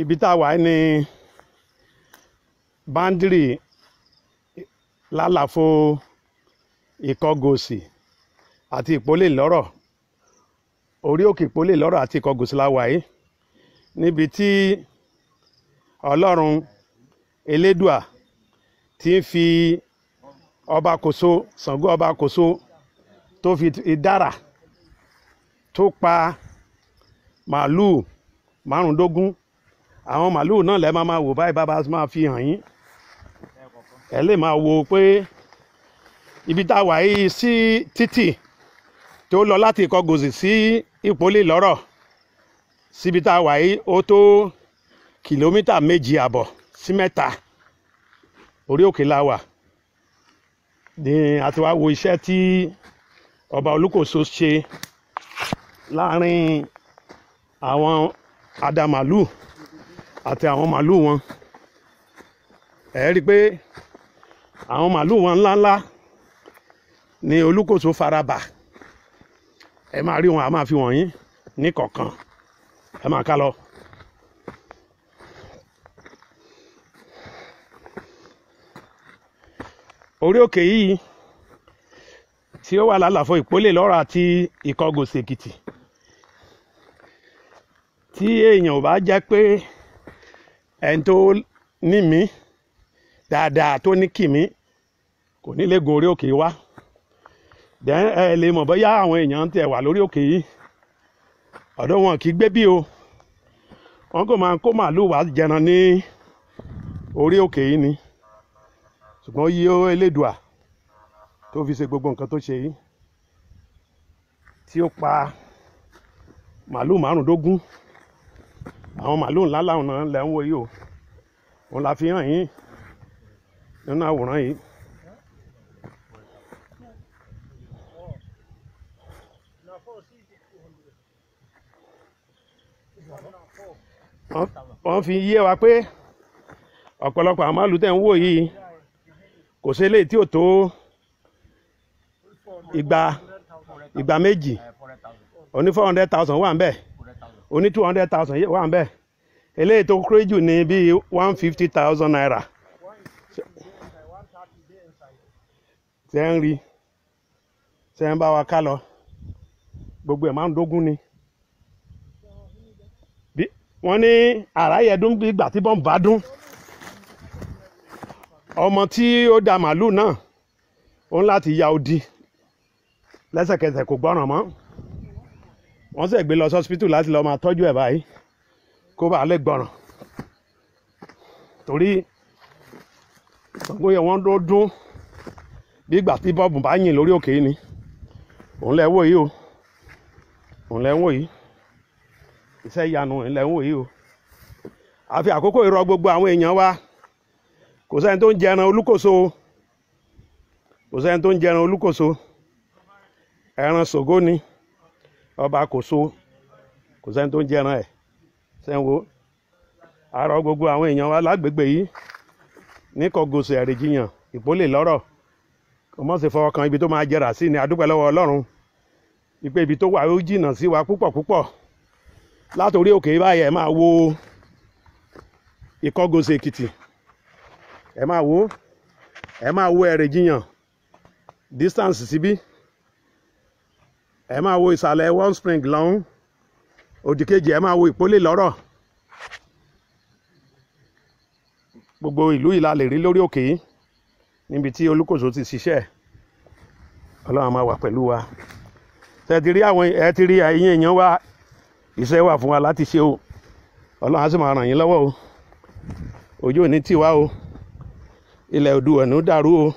Ibi tá a wà ní báńdírì lálàfo Ìkọgòsì àti Ìpólè Lọ́rọ̀. Orí òkè Ìpólè Lọ́rọ̀ àti Ìkọgòsì la wà yìí, níbi tí Ọlọ́run Elédùà ti ń fi ọba Kòso, Ṣàngó ọba Kòso, tó fi dára tó pa màálùú 15. Àwọn màálùú náà lẹ́ máa wò báyìí, bàbá máa fi hàn yín. Ẹ lè máa wo pé ibi tá a wà yìí sí títì tó lọ láti Ìkọgòsì sí Ìpólè Lọ́rọ̀, síbi tá a wà yìí ó tó kìlómítà 2.5 sí 3. Orí òkè la wà ní a ti wá wo iṣẹ́ tí ọba Olúkòso ṣe láàrin àwọn adamàlúù àti àwọn màlúù wọn. Ẹ rí i pé àwọn màlúù wọn ńláńlá ni Olúkòso farabà. Ẹ máa rí wọn, a máa fi wọ̀nyí ní kọ̀ọ̀kan. Ẹ máa ká lọ. Orí òkè yìí tí ó wà lálàfo Ìpólè Lọ́rọ̀ àti Ìkọgòsì Èkìtì, tí èèyàn ò bá jẹ́ pé ẹni tó ní mí dáadáa, tó ní kìmí, kò ní lè gun orí òkè wá. Ẹ lè mọ̀ bóyá àwọn èèyàn tiẹ̀ wà lórí òkè yìí. Ọ̀dọ̀ wọn kì í gbé bí o. Wọn kò máa kó màálù wá jẹran ní orí òkè yìí ni. Ṣùgbọ́n yí ó Elédùà tó fi ṣe gbogbo nǹkan tó ṣe yìí, tí ó pa màálù 15. Àwọn màálù ńlá làwọn náà lẹ́ ń wò yìí o. Òun la fi hàn yín nínú àwòrán yìí. Wọ́n fi yé wa pé ọ̀pọ̀lọpọ̀ àwọn màálù tẹ̀ ń wò yìí kò sí eléyìí tí ò tó igba méjì. Oní 400,000 wà ń bẹ̀, oní 200,000 wà ń bẹ̀. Eléyìí tó kéré jù ní bíi 150,000 naira. Ṣé ń rí? Ṣé ń bá wa ká lọ? Gbogbo ẹ̀ máa ń dógún ni. Wọ́n ní àráyẹ̀dún bí ìgbà tí bọ́ǹbù bá dún. Ọmọ tí ó da màálù náà ó ń láti ya odi lẹ́sẹ̀kẹsẹ̀, kò gbọ́ràn mọ́. Wọ́n sì gbé lọ sọ́sìpítù láti lọ́ọ́ máa tọ́jú ẹ̀ báyìí kó bàa lè gbọ́ràn. Torí Ṣàngó yẹn wọ́n dún bí ìgbà tí bọ́ọ̀bù bá yìn lórí òkè yìí ni. Òun lẹ wò yìí o. Òun lẹ wò yìí. Iṣẹ́ ìyanu òun lẹ wò yìí o. Àfi àkókò ìrọ̀ gbogbo àwọn èèyàn wa. Kò sẹ́ni tó ń jẹran Olúkòso. Kò sẹ́ni tó ń jẹran Olúkòso. Ẹran Ṣògo ni ọba Kòso. Kò sẹ́ni tó ń jẹran ẹ̀. Sẹ́ń wo? Àrọ̀ gbogbo àwọn èèyàn wa lágbègbè yìí ní Ìkọgòsì, Ẹ̀rìnjiyàn, Ìpólè Lọ́rọ̀. Kò mọ̀ sí fọwọ́ kan ibi tó máa jẹrà sí ni. A dúpẹ́ lọ́wọ́ Ọlọ́run ìpè ibi tó wà ó jìnnà sí wa púpọ̀ púpọ̀. Látòrí òkè báyìí ẹ máa wo Ìkọgòsì Èkìtì, ẹ máa wo, ẹ máa wo Ẹ̀rìnjiyàn distance síbí, ẹ máa wo ìsàlẹ̀ One Spring lọ́hún òdìkejì, ẹ máa wo Ìpólè Lọ́rọ̀. Gbogbo ìlú yìí la lè rí lórí òkè yìí níbi tí Olúkòso ti ṣiṣẹ́. Ọlọ́run máa wà pẹ̀lú wa. Ṣé ti rí àwọn, ẹ ti rí ẹ̀yin èèyàn wa, iṣẹ́ wà fún wa láti ṣe o. Ọlọ́run á sì máa ràn yín lọ́wọ́ o. Ojú ò ní tì wá o. Ilẹ̀ Oòduà ní dàrú o.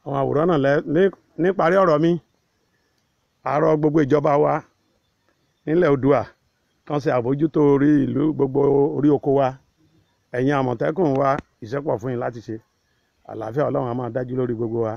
Àwọn àwòrán náà níparí ọ̀rọ̀ mi, àárọ̀ gbogbo ìjọba wa nílẹ̀ Oòduà kan ṣe àbójútó orí ìlú gbogbo orí oko wa. Ẹ̀yin Àmọ̀tẹ́kùn wa, iṣẹ́ pọ̀ fún yín láti ṣe. Àlàáfíà Ọlọ́run á máa dájú lórí gbogbo wa.